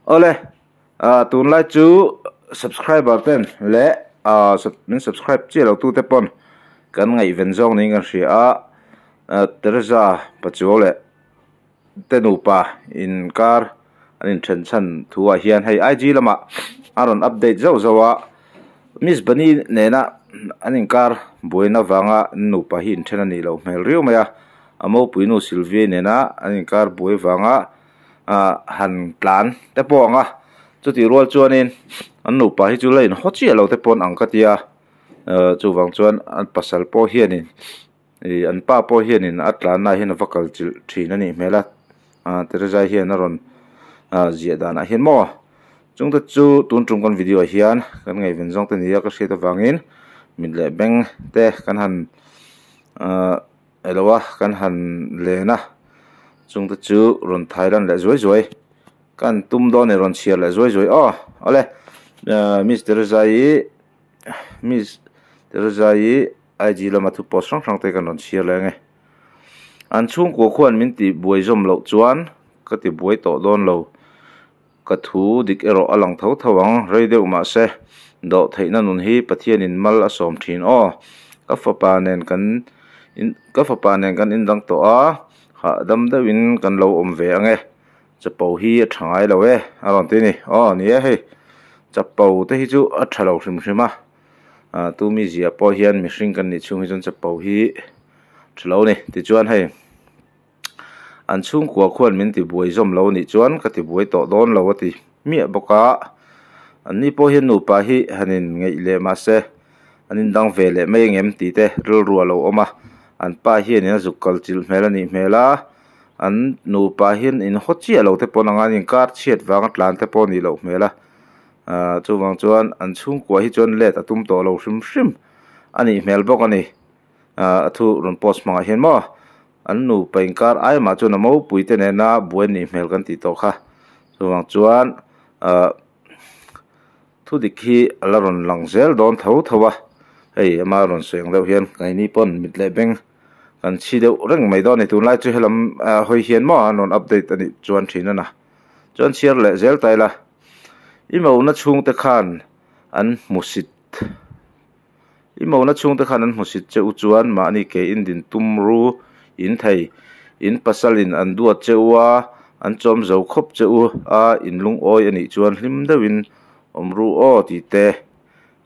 Awle tunlai chu subscriber ten leh min subscribe chiah lo tute pawn kan ngaihven zawng niin kan hria a Teresa Pachuau leh te nupa inkar an inthen chhan thu ah hian hei IG lamah a rawn update zauh zauh a Miss Bunny nena an inkar buaina vanga an nupa hi inthen a nih loh hmel riau mai a a mopui nu Sylvia nena an inkar buai vanga ah han tlan te pawh ang a chutih rual chuanin an nupa hi chu la inhaw chiah lo te pawn ang ka tia ah chuvang chuan an pasal pawh hianin ih an pa pawh hianin a tlanna ah hian a va kal chilh thin a nih hmel a ah Teresa hian a rawn ah ziah danah hian maw chungte chu tun tum kan video ah hian kan ngaihven zawng te ni a ka hriat avangin mit leh beng te kan han ah. Elo a kan han len a chungte chu rawn thailan leh zuai zuai kan tum dawn a ni rawn chhiar leh zuai zuai aw awle ahh miss Teresa-i miss Teresa-i IG lama thu post hrang hrang te kan rawn chhiar leh ang e an chhungkua khuan min tih buai zawm loh chuan ka ti buai tawh dawn lo ka thu dik erawh a lang tho tho ang rei deuh mahse dawh theihna nun hi Pathianin mal a sawm thin aw ka fapa nen kan in ka fapa nen kan indang tawh a hahdam deuhin kan lo awm ve ang e chapo hi a tha ngai lo e a rawn ti a ni aw ni e hei chapo te hi chu a tha lo hrim hrim a ah tumi zia pawh hian mihring kan nih chhung hi chuan chapo hi tha lo a ni tichuan hei. An chhungkua khuan min ti buai zawm lo anih chuan ka ti buai tawh dawn lo a ti hmiah bawk a. An ni pawh hian nupa hi han in ngeih leh mah se an in dang ve leh mai angem tih te rilru a lo awm a. An pa hianin a zuk kal chilh hmel a nih hmel a, an nupa hian in haw chiah lo te pawh an ang a, an inkar chhiat vanga tlan te pawh a nih loh hmel a. Ahh chuvang chuan an chhungkua hi chuan let a tum tawh lo hrim hrim a nih hmel bawk a ni. Ahh a thu rawn post hmangah hian maw. An nupa inkar ai mah chuan a mopui te nena buai nih hmel kan tih tawh kha. Chuvang chuan ahh thu dik hi a la rawn lang zel dawn tho tho a, hei ama rawn sawi ang deuh hian keini pawn mit leh beng kan chhi deuh reng mai dawn a ni. Tunlai chu helam hawi hian maw an rawn update a nih chuan thin a na. Chuan chhiar leh zel ta ila i mona chhungte khan an hmusit. I mona chhungte khan an hmusit che u chuan mahni ke in din tum ru in thei. In pasalin an duat che u a, an chawm zo khawp che u a, in lungawi a nih chuan hlim deuhin awm ru aw tih te.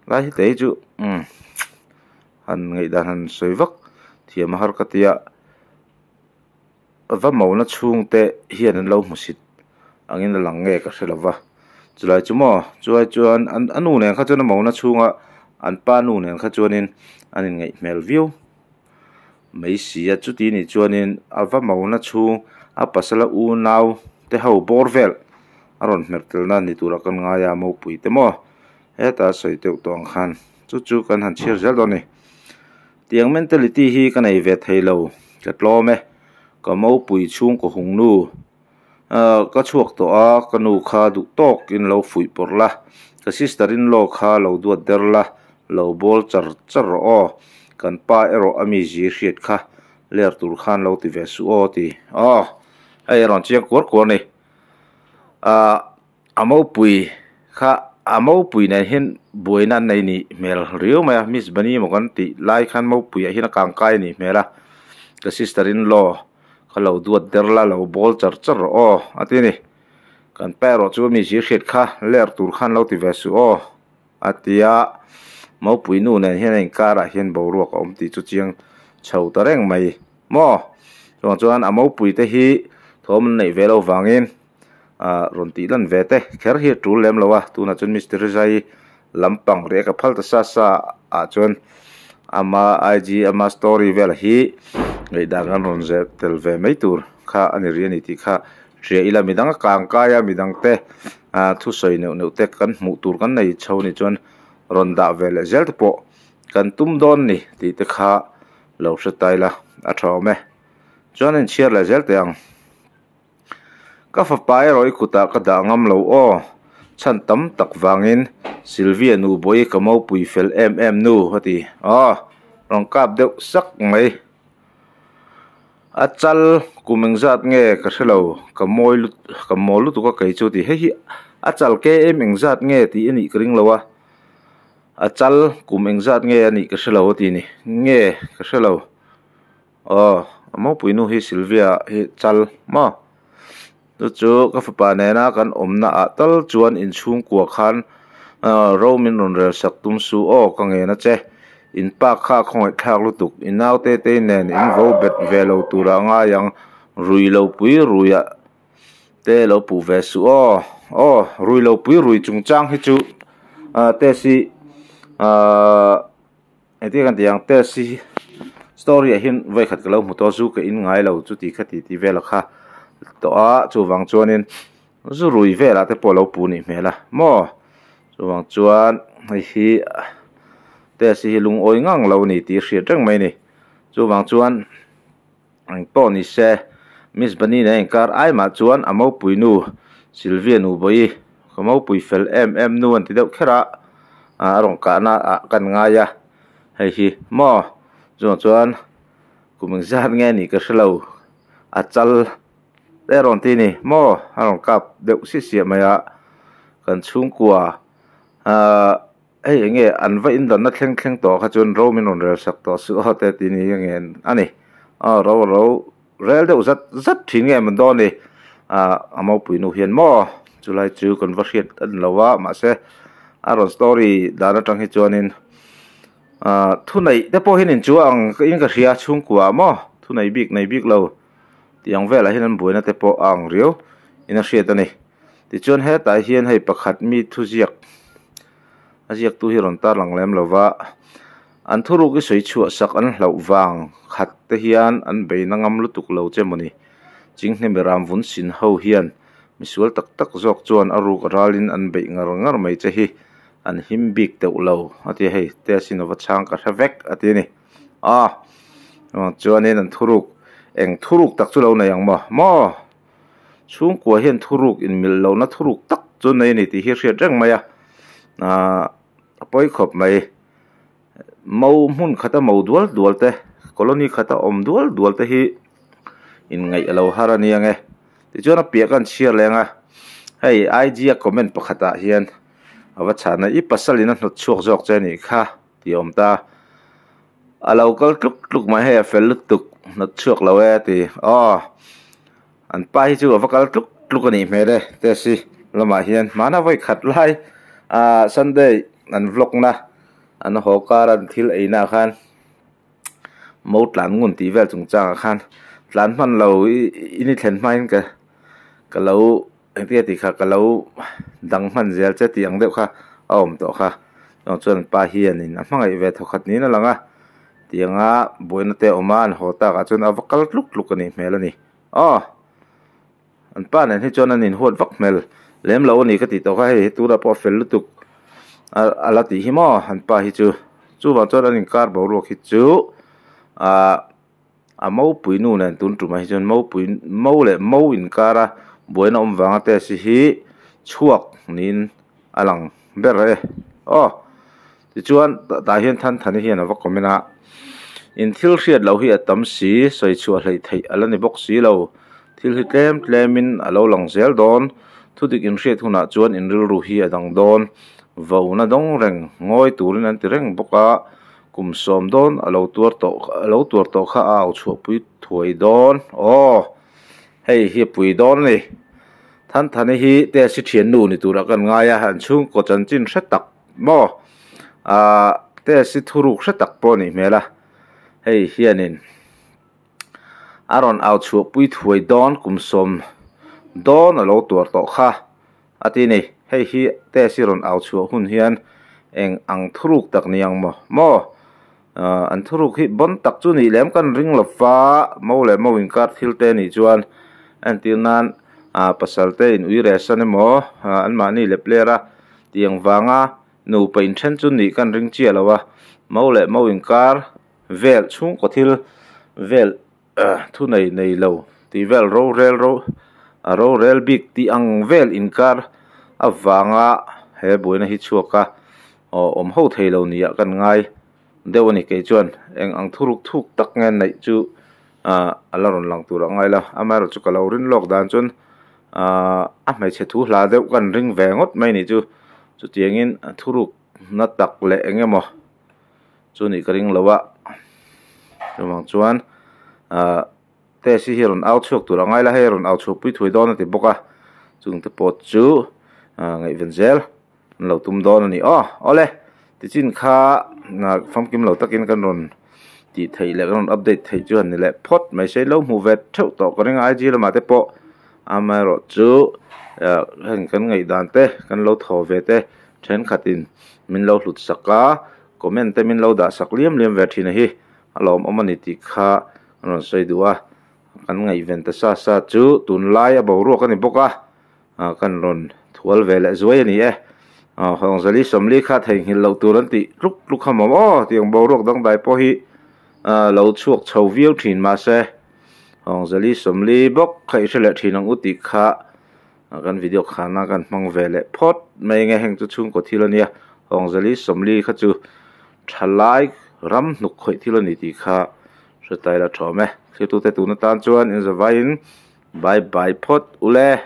Lai hi te hi chu umm han ngaihdan han sawi vak thiam a har ka tia. Va mona chhungte hian an lo hmusit angin a lang nge ka hre lo va chulai chu maw chuai chuan an a nu nen kha chuan a mona chhunga an pa nu nen kha chuanin an inngaih hmel viau mai si a chuti nih chuanin a va mona chhung a pasala unau te ho bawr vel a rawn hmer telna ni tura kan ngai a mopui te maw heta sawi deuh tawh ang khan chu chu kan han chhiar zel dawn a ni. Tiang mentality hi ka nei ve thei lo, ka tlawm e. Ka mopui chhungkaw hung nu ka chhuak tawh a, ka nu kha duh tawk in lo fuih pawrh la, ka sister in law kha lo duat der la, lo bawl char char rawh aw, kan pa erawh a mi zi hriat kha ler tur khan lo ti ve suh aw ti aw, hei a rawn chiang kuar kuar a ni. Ahh. A mopui kha a mopui nen hian buaina an nei nih hmel riau mai a miss bunny emaw kan tih lai khan mopui ah hian a kang kai a nih hmel a ka sister in law kha lo duat der la lo bawl char char rawh aw a ti a ni kan pa erawh chu mi zir hriat kha ler tur khan lo ti ve suh aw a ti a mopui nu nen hian a inkar ah hian boruak a awm tih chu chiang chho ta reng mai maw chuvang chuan a mopui te hi thawm an neih ve loh vangin. ah rawn tih lan ve te kher hi a tul lem lo a tunah chuan mister zai lampang reh ka phal ta sa sa ah chuan ama IG ama story vel hi ngaihdan kan rawn zep tel ve mai tur kha a ni rih a ni tih kha hria ila midang a kang kai a midang te ah thusawi neuh neuh te kan hmuh tur kan nei chho a nih chuan rawn dah ve leh zel te pawh kan tum dawn a ni tih te kha lo hre ta ila a tha awm e chuan a inchhiar leh zel teh ang. Ka fapa erawh i kutah ka dah ngam lo aw, chhan tam tak vangin Sylvia nu bawi ka mopui fel em em nu a ti aw, rawn kap deuh sak mai. A chal kum engzat nge ka hre lo, ka mawi lut ka mawl lutuk a kei chu ti hei hi A chal km engzat nge tih a nih ka ring lo a, a chal kum engzat nge a nih ka hre lo a ti ni nge ka hre lo. Aw a mopui nu hi Sylvia hi chal maw? Chu chu ka fapa nena kan awmna ah tal chuan inchhungkua khan ro min rawn rel sak tum su aw ka ngen a che. In pa kha a khawngaih thlak lutuk i naute te nen in vo bet ve lo tura ngai ang rui lo pui rui ah te lo puh ve suh aw. Aw rui lo pui rui chungchang hi chu test hi ahh. Engtin kan tih ang test hi story ah hian vawi khat ka lo hmu tawh a zu ka in ngai lo chuti kha ti tih vel a kha tawh a chuvang chuanin zu rui velah te pawh a lo pu nih hmel a maw chuvang chuan hei hi test hi lungawi ngang lo a ni tih a hriat reng mai a ni chuvang chuan eng pawh ni se Miss Bunny nen inkar ai mah chuan a mopui nu Sylvia Nubawi ka mopui fel em em nu an ti deuh kher a a rawn kahna ah kan ngai a hei hi maw chuvang chuan kum engzat nge anih ka hrelo a chal te a rawn ti a ni maw a rawn kap deuh siah siah mai a kan chhungkua ahh. Hei eng nge an va indanna thleng thleng tawh kha chuan ro min rawn rel sak tawh suh aw te tih ni nge a ni. Aw ro a ro rel deuh zat zat thin nge mawn dawn ni. Ah a mopui nu hian maw chulai chu kan va hriat a ni lo a mahse a rawn story dan atang hi chuanin ah thuneih te pawh hian inchu ang in ka hria chhungkua ah maw thunei bik nei bik lo tih ang velah hian an buaina te pawh a ang riau in a hriat a ni. Tichuan hetah hian hei pakhat mi thuziak a ziaktu hi rawn tar lang lem lo va, an thuruk i sawi chhuah sak an hlauh vang khat te hian an bei na ngam lutuk lo che mawni. Chinghnemi ram vun sin ho hian misual tak tak zawk chuan a ruk ralin an beih ngar ngar mai che hi an him bik teuh lo a ti a, hei test in a va chhang ka hre vek a ti a ni. A chuanin an thuruk eng thuruk tak chu lo nei ang maw maw? Chhungkua hian thuruk inmilh lohna thuruk tak chu nei a ni tih hi a hriat reng mai a, ahh a pawi khawp mai. Mo hmun khata mo dual dual te, colony khata awm dual dual te hi inngaih a lo har a nia nge. Tichuan a piah khan chhiar leng a, hei IG a comment pakhatah hian a va chhan a, i pasal in a hnawt chhuak zawk che a nih kha tih a awm ta. A lo kal tluk tluk mai hei a fel lutuk hnawt chhuak lo e ti aw an pa hi chu a va kal tluk tluk a nih hmel e test hi lamah hian hmana vawi khat lai ah sunday an vlog na an haw kar an thil ei na ah khan mo tlan ngun tih vel chung chang ah khan tlan hman lo i ni thlen hma in ka ka lo Engtia tih kha ka lo dang hman zel che tih ang deuh kha a awm tawh kha. Chuang chuan an pa hianin a hmangaih ve thawkhat niin a lang a, tianga buaina te a awm a, an haw takah chuan a va kal tluk tluk a nih hmel a ni. Aw! An pa nen hi chuan an inhuat vak hmel lem lo a ni ka tih tawh kha, hei tunah pawh a fel lutuk a la tih hi maw an pa hi chu. Chuvang chuan an inkar boruak hi chu ahh. A mopui nu nen tun tumah hi chuan mopui mo leh mo inkara buaina awm vanga test hi chhuak niin a lang ber e aw tichuan tah hian Thanthani hian a va comment a in thil hriat loh hi a tam si sawi chhuah hleih theih a la ni bawk si lo thil hi tlem tlem in a lo lang zel dawn thudik in hriat hunah chuan in rilru hi a dang dawn vona dawng reng ngawi turin an ti reng bawk a. Kum sawm dawn a lo tuar tawh a lo tuar tawh kha a au chhuahpui thuai dawn aw hei hi a pui dawn a ni Thanthani hi test hi thian nu ni turah kan ngai a an chhungkaw chanchin hre tak maw ah test hi thuruk hre tak pawh a nih hmel a hei hianin a rawn au chhuahpui thuai dawn kum sawm dawn a lo tuar tawh kha. A ti ni, hei hi test hi rawn au chhuah hun hian eng ang thuruk tak ni ang maw? Maw? An thuruk hi bawn tak chu nih lem kan ring lo va, mo leh mo inkar thil te nih chuan entir nan pasal te in ui resan emaw anmahni lep ler a tiang vanga nupa inthen chu nih kan ring chiah lo a, mo leh mo inkar vel chhungkaw thil vel Thu nei nei lo tih vel rorel ro a rorel bik tih ang vel inkar avanga he buaina hi chhuak a aw awm ho thei lo nia kan ngai deuh a ni kei chuan eng ang thuruk thuk tak nge neih chu ah a la rawn lang tur a ngai lo amaherawhchu ka lo rin lawk dan chuan. Ahh a hmeichhe thu hla deuh kan ring ve ngawt mai ni chu chutiangin thuruk na tak leh eng emaw chu nih ka ring lo a chuvang chuan ahh test hi rawn au chhuak tur a ngai la hei a rawn au chhuak pui thui dawn a ti bawk a chung te pawh chu ahh ngaihven zel an lo tum dawn a ni aw awle tichin kha famkim lo takin kan rawn tih theih leh kan rawn update theih chu han ni leh phawt mai se lo hmuh ve theuh tawh ka ring a IG lamah te pawh amaherawh chu ah heng kan ngaihdan te kan lo thaw ve te thenkhatin min lo hlut sak a comment te min lo dah sak liam liam ve thin a hi a lawmawm a ni tih kha an rawn sawi duh a kan ngaihven ta sa sa chu tunlai a boruak a ni bawk a. ah kan rawn thual ve leh zuai a ni e ah Hawngzali Sawmli kha theihnghilh loh tur an tih tluk tluk kha mawm aw tiang boruak dangdai pawh hi ah lo chhuak chho viau thin mahse Hawngzali Sawmli bawk kha i hre leh thin ang u tih kha kan video khana kan hmang ve leh phawt mai nge heng chu chhungkaw thil a nia Hawngzali Sawmli kha chu thalai ram hnuk khawih thil a ni tih kha hre taila thawm e thiltute tun atan chuan inzavaiin bye bye phawt ule.